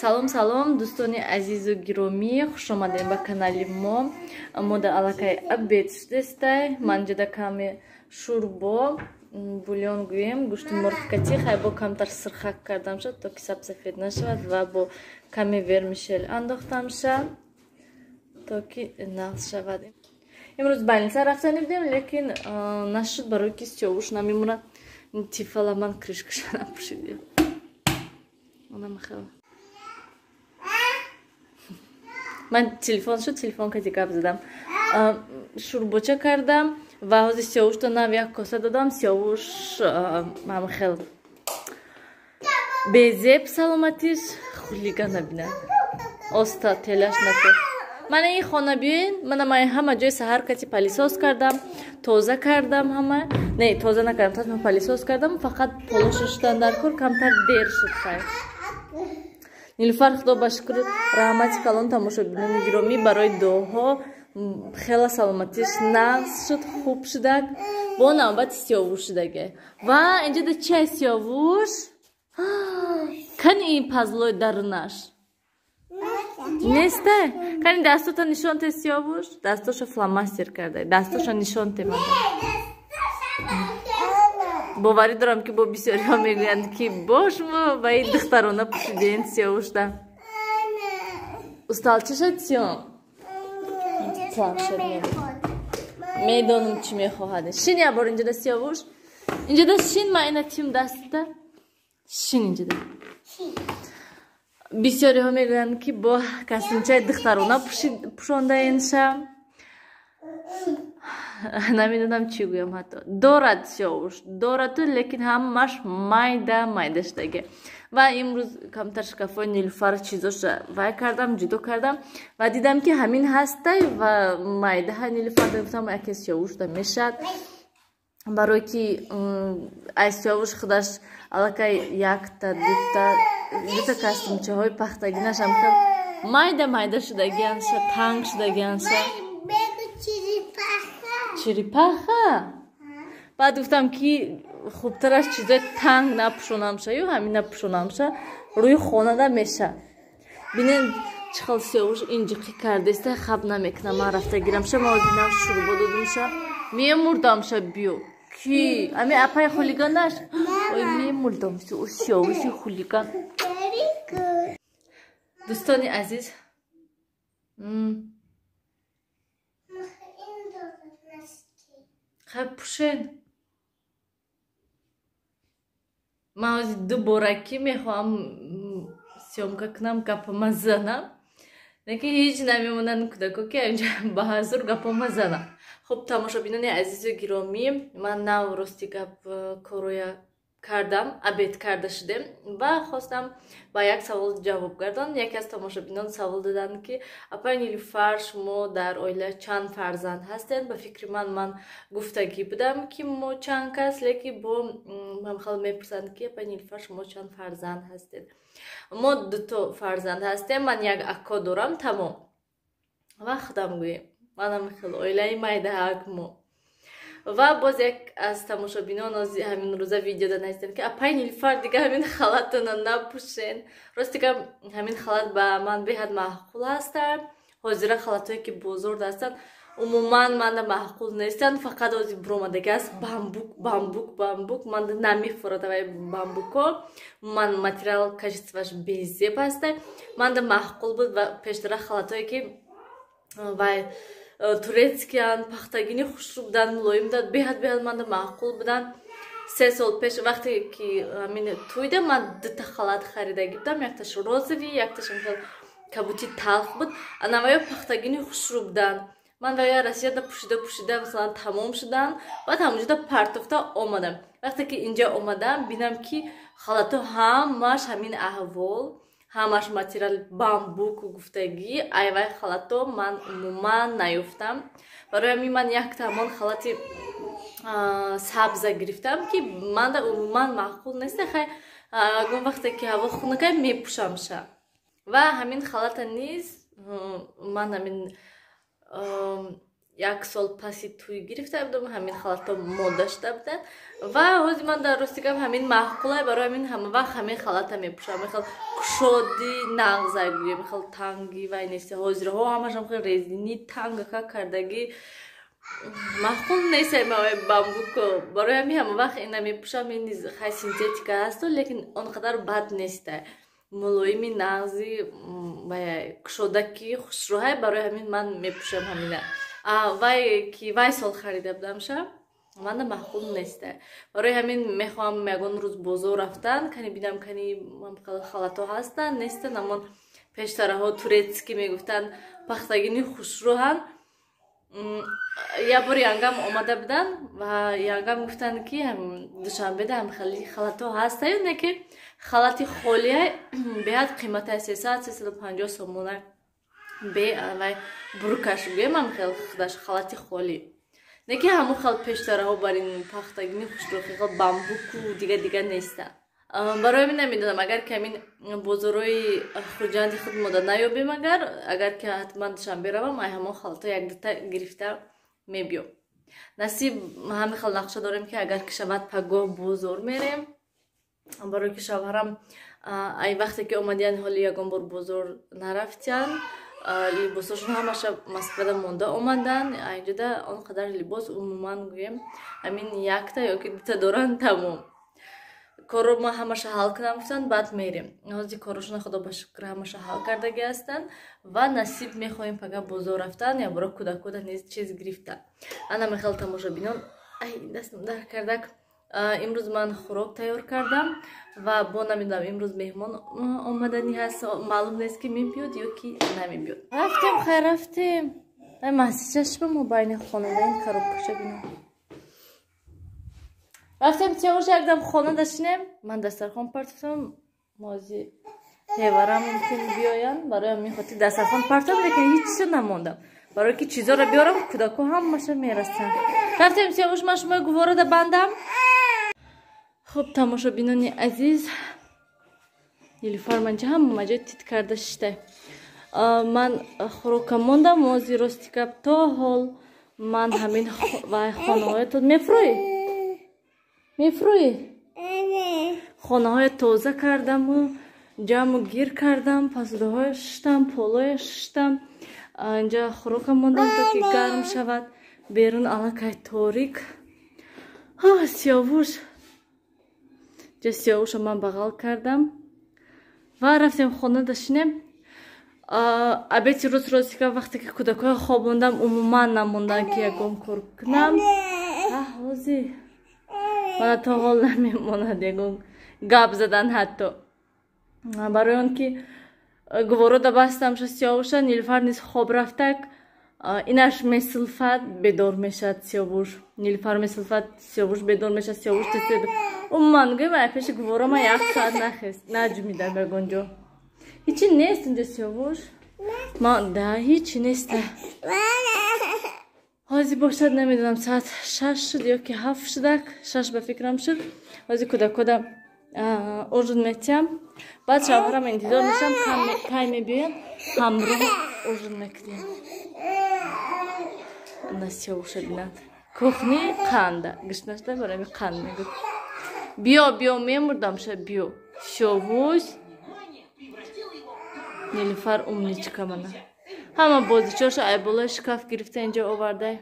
Салом, салом, дӯстони азизу гиромӣ, хуш омадем ба канали мо. Мо дар аллакай обед шудестай. Ман ҷода каме шӯрбо, бульон гӯем, гӯшти мурғкатӣ, хай бо камтар сирхак кардам шад, то ки сабсафед нашавад, ва бо каме вермишел андохтам ша, то ки нағз шавад. Имрӯз больница рафтани будем, лекин нашуд, барои ки Сиёвуш намемонад. Тифала ман крышкаша напӯшидем. Онамахел. Ман телефон шуд, телефон кати гап задам. Шӯрбоча кардам ва ҳозир Сиёвушто нав як коса додам. Сиёвуш ҳамахел безеб, саломатиш хулига набинад. Оста телаш нако. Мана ин хона биёен, мана ман ҳама ҷои саҳар кати пылесос кардам, тоза кардам ҳама. Не, тоза накардам, татма пылесос кардам, фақат полоша шудан дар кор, камтар дер шуд, хайр. Нилуфар, худо ба шукр, раҳмати калон, тамошобинони гиромӣ, барои дуоҳо. Хела саломатиш нағз шуд, хуб шудак. Бо навбати Сиёвуш шудаге. Ва инҷода чи Сиёвуш? Кани ин пазлои дарунаш? Неста? Кани дастота нишон те, Сиёвуш? Дастоша фломастер карда. Дастоша нишон те мада. Боварӣ дорам, ки бо бисёриҳо мегӯянд, ки бо шумо ба ин духтарона пӯшиден Сиёвушда. Усталча шад Сиём? Планшет медонам чӣ мехоҳад. Шин як бор инҷода, Сиёвуш. Инҷода шин, ма ина тим даста. Шин инҷода. Бисёриҳо мегӯянд, ки бо костюмчаи духтарона пӯшондаенша. Намедонам чӣ гӯям ҳатто. Дорад Сиёвуш, дораду, лекин ҳамаш майда майда шудаге. Ва имрӯз камтар шкафои Нилуфар чизоша вай кардам, ҷудо кардам ва дидам, ки ҳамин ҳастай ва майдаҳа. Нилуфар гуфтам, яке Сиёвушда мешад, барое ки ай Сиёвуш худаш аллакай якта, дута костюмчаҳои пахтагинашам хел майда майда шудагианша, танг шудагианша. Черепаха. Баъд гуфтам, ки хубтараш чизои танг напӯшонамша ю ҳамин напӯшонамша, рӯи хонада меша. Бинен, чӣ хел Сиёвуш инҷиқӣ кардеста, хаб намекунам. Ман рафта гирамша. Ма ози нав шӯрбо додумша. Мемурдамша, биё. Ки? Ами апай хулиганаш? Ой, мемурдам, Сиёвуши хулиган. Дӯстони азиз, хай пӯшен. Ман ҳозир дубора ки мехоҳам съёмка кунам, гапама занам, лекин ҳеҷ намемонанд кӯдако, ки инҷа ба ҳазур гапома занам. Хуб, тамошобинони азизу гиромӣ, ман нав рости гап короя кардам, обед карда шудем ва хостам ба як савол ҷавоб гардонам. Яке аз тамошобинон савол доданд, ки апай Нилуфар, шумо дар оила чанд фарзанд ҳастед? Ба фикри ман, ман гуфтагӣ будам, ки мо чанд кас, лекин бо ҳамхел мепурсанд, ки апай Нилуфар, шумо чанд фарзанд ҳастед? Мо дуто фарзанд ҳастем, ман як акко дорам, тамом. Ва худам гӯем, манам хел оилаи майдаҳак мо. Ва боз як аз тамошобинон ҳамин рӯза видеода навистанд, ки апай Нилуфар, дига ҳамин халатона напӯшен. Рости гап, ҳамин халат ба ман беҳад маъқул ҳастанд. Ҳозира халатҳое, ки бозорда ҳастанд, умуман манда маъқул нестанд. Фақат ҳозир буромадаги аст бамбук, бамбук, бамбук, манда намефурад авай бамбуко. Ман материал качествоаш безеб ҳаста, манда маъқул буд. Ва пештара халатҳое, ки вай турецкиян, пахтагини хушрӯ буданд, мулоим буданд, беҳад беҳад манда маъқул буданд. 3 сол пеш, вақте ки ҳамин туйда, ман дута халат харидагӣ будам, якташ розовый, якташ кабути талх буд. Анаваё пахтагини хушрӯ буданд. Ман вая Россияда пӯшида пӯшида, масалан, тамом шуданд, баъд ҳамонҷода партофта омадам. Вақте ки инҷа омадам, бинам, ки халатҳо ҳамаш ҳамин аҳвол, ҳамаш материал бамбуку гуфтагӣ. Айвай халатҳо ман умуман наёфтам. Барои ҳамин ман якта ҳамон халати сабза гирифтам, ки манда умуман маъқул нест. Хай, ягон вақте ки ҳаво хунукай, мепӯшамша. Ва ҳамин халата низ ман ҳамин Як сол паси тӯй гирифта будам, ҳамин халатҳо мода шуда буданд ва ҳозир ман дар рости гап ҳамин маъқулай. Барои ҳамин ҳама вақт ҳамин халата мепӯшам. Хел кушоди нағзай гӯем, хел танги вай нест. Ҳозирҳо ҳамашам хел резини тангака кардагӣ, маъқул нест бамбуко. Барои ҳамин ҳама вақт ина мепӯшам. Ин хай синтетика ҳасту, лекин он қадар бад неста, мулоими нағзи кушодаки хушрӯҳай. Барои ҳамин ман мепӯшам ҳамина. Вай ки вай сол харида будамша, мана маъқул неста. Барои ҳамин мехоҳам ягон рӯз бозор рафтан, кани бинам, кани халатҳо ҳастанд, нестанд. Ҳамон пештараҳо турецкий мегуфтанд, пахтагини хушрӯҳанд. Як бор янгам омада буданд ва янгам гуфтанд, ки Душанбеда ҳамхели халатҳо ҳастаю, не ки халати холия беҳад қиматай, 300, 350 сомона бе вай буркаш гӯем, ҳамхел худаш халати холӣ. Не ки ҳамон хел пештараҳо бар ин пахтагини хушрӯхи хел бамбуку дига дига нестанд. Барои ҳамин намедонам, агар ки ҳамин бозорҳои Хуҷанди худ мода наёбем, агар ки ҳатман Душанбе равам, ай ҳамон халатҳо якдута гирифта мебиём. Насиб, ҳамин хел нақша дорем, ки агар ки шавад, пагоҳ бозор мерем, барое ки шавҳарам ай вақте ки омадиян, ҳоли ягон бор бозор нарафтиян. Либосошон ҳамаша Москвада монда омаданд. Инҷода он қадар либос умуман гӯем, ҳамин якта ёки дута доранд, тамом. Корро ма ҳамаша ҳал кунам гуфтанд, баъд мерем. Ҳозир коррошона, худо ба шукр, ҳамаша ҳал кардагӣ ҳастанд ва насиб, мехоҳем пага бозор рафтан, ябора кӯдакода низ чиз гирифта. Ана мехел, тамошобинон, ай, дастам дар кардак. Имрӯз ман хӯрок тайёр кардам ва бо намедонам, имрӯз меҳмон омаданӣ ҳаст, маълум нест, ки мебиёд ё ки намебиёд. Рафтем, хайр, рафтем. Ай, масичашба мо байни хонада ин коробкаша бинам. Рафтем, Сиёвуш, якдам хона дашинем. Ман дастархон партофтам, мози ҳевара мумкин биёянд, барои ҳамин хотир дастархон партофтам, лекин ҳеҷ чизо намондам, барое ки чизоро биёрам, кӯдако ҳамаша мерасанд. Рафтем, Сиёвуш, ман шумои гуворада бандам. Хуб, тамошобинони азиз, Нилуфар манҷа ҳама ҷой тит карда шишта. Ман хӯрока мондам. Мози рости гап, то ҳол ман ҳамин вай хонаҳоятон мефурӯӣ, мефурӯӣ, хонаҳоя тоза кардаму ҷамъу гир кардам, пасудаҳоя шуштам, полоя шуштам, инҷа хӯрока мондам, то ки гарм шавад. Берун аллакай торик. Сиёвуш ҷа, Сиёвуша ман бағал кардам ва рафтем хона дашинем. Обеди рӯз, рости гап, вақте ки кӯдакҳоя хобондам, умуман намондам, ки ягон кор кунам. Ҳозир мана то ҳол намемонад ягон гап задан ҳатто, барои он ки гуворода бастамша Сиёвуша. Нилуфар низ хоб рафтак, инаш месилфад, бедор мешавад Сиёвуш, Нилуфар месилфад, Сиёвуш бедор мешавад, Сиёвуш тез. Умуман гӯем, ай пеши гувора ман як соат нахест наҷумидам ягон ҷо. Ҳичи нест инҷо, Сиёвуш, ма да ҳичи неста. Ҳозир бошад, намедонам, соат 6 шуд ё ки 7 шудак, 6 ба фикрам шуд. Ҳозир кӯдакода ужин метиҳам, баъд шавҳарам интизор мешавам, кай мебиёянд, ҳамроҳ ужин мекунем. На, Сиёвуша бинанд, кухни қанда гишнашда, барои ҳамин қанд мегӯд. Биё, биё, мемурдамша, биё, Сиёвуш. Нилуфар умничка, мана ҳама бозичоша ай болои шкаф гирифта инҷо овардай.